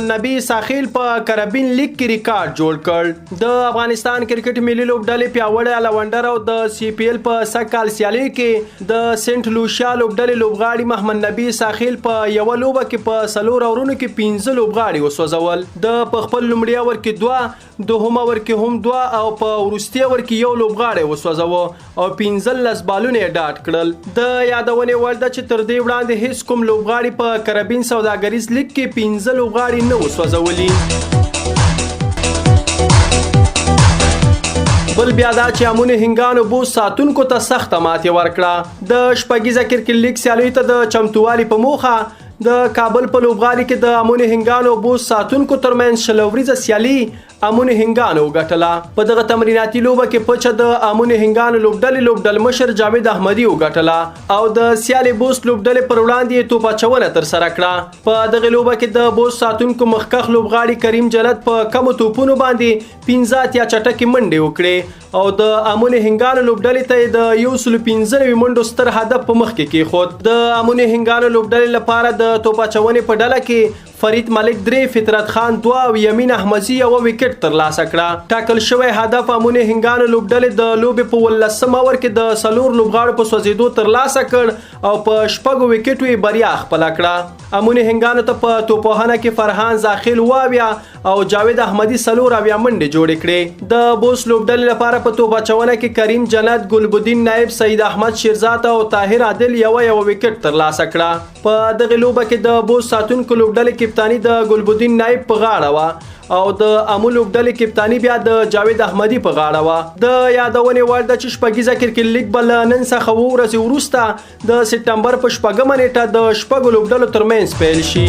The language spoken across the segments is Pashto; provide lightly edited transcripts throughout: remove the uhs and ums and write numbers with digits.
محمد نبي عیسی خیل په کربین لیګ کې ریکارډ جوړ کړ. د افغانستان کرکټ ملي لوبډلې پیاوړی الونډر او د سی پي ایل په سږ کال سیالیو کې د سنټ لوشیا لوبډلې لوبغاړي محمد نبي عیسی خیل په یوه لوبه کې په 4 اورونو کې 5 لوبغاړي وسوځول. ده په خپل لومړي اور کې 2، دوهم اور کې هم 2 او په وروستي اور کې یو لوبغاړی وسوځوه او 15 بالونه یې ډاټ کړل. د یادونې وړ ده چې تر دې وړاندې هیڅ کوم لوبغاړي په کربین سوداګریز لیګ کې 5 لوبغاړي نه وو سوځولي. بل بیا دا چې امون هنګانو بوز ساتونکو ته سخته ماتې ورکړه. د شپږیزه کرکټ لیګ سیالیو ته د چمتووالي په موخه د کابل په لوبغالي کې د امون هنګانو بوز ساتونکو ترمنځ 20 اوریزه سیالي امون هنګانو وګټله. په دغه تمریناتي لوبه کې پچه د امون هنګانو لوبډلې لوبډلمشر جاوید احمدي وګټله او د سیالې بوست لوبډلې پر وړاندې یې توپ اچونه ترسره کړه. په دغه لوبه کې د بوست ساتونکو مخکښ لوبغاړي کریم جنت په کمو توپونو باندې 85 چټکې منډې وکړې او د امون هنګانو لوبډلې ته یې د 195 منډو ستر هدف په مخ کې کېښود. د امون هنګانو لوبډلې لپاره د توپ اچونې په ډله کې فرید ملک 3، فطرت خان 2 او یمین احمدزي 1 وکټ ترلاسه کړه. ټاکل شوی هدف امون هنګانو لوبډلې د لوبې په 18 اور کې د 4 لوبغاړو په سوځېدو ترلاسه کړ او په 6 وکټو یې بریا خپله کړه. امون هنګانو ته په توپوهنه کې فرهان زاخیل 72 او جاوید احمدي 74 منډې جوړې کړې. د بوس لوبډلې لپاره په توپ اچونه کې کریم جنت، ګلبدین نایب، سعید احمد شیرزاد او طاهر عادل 1 وکټ ترلاسه کړه. په دغه لوبه کې د بوس ساتونکو لوبډلې کپتاني د ګلبدین نایب په غاړه وه او د امو لوبډلې کپتاني بیا د جاوید احمدي په غاړه وه. د یادونې وړ ده چې شپږیزه کرکټ لیګ به له نن څخه 7 ورځې وروسته د سپټمبر په 6مه نیټه د 6 لوبډلو ترمنځ پیل شي.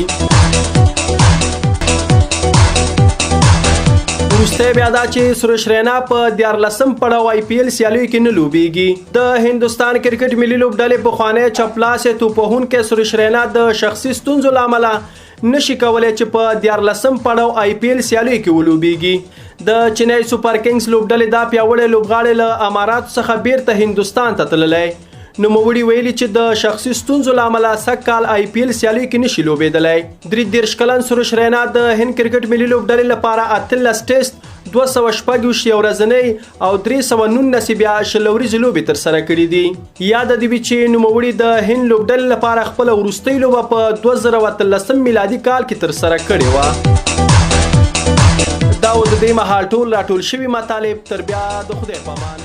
وروستی بیا دا چې سروش رینا په 14 پړاو آی پي ایل سیالیو کې نه لوبیږي. د هندوستان کرکټ ملي لوبډلې پخوانی چپلاسی توپوهونکی سروش رینا د شخصي ستونزو له امله نشي کولی چې په 14 پړاو آی پي ایل سیالیو کې ولوبیږي. د چینای سوپر کینګز لوبډلې دا پیاوړی لوبغاړی له اماراتو څخه بیرته هندوستان ته تللی. نوموړي ویلي چې د شخصي ستونزو له امله سږ کال آی پي ایل سیالیو کې نشي لوبېدلی. 33 کلن سروش رینا د هند کرکټ ملي لوبډلې لپاره 18 ټیسټ، 226 یو ورځنۍ او 319 بیا 20 اوریزې لوبې ترسره کړې دي. یاده دې وي چې نوموړي د هند لوبډلې لپاره خپله وروستۍ لوبه په 2018 میلادي کال کې ترسره کړې وه. دا و د دې مهال ټول راټول شوي مطالب. تر بیا د خدای په امان.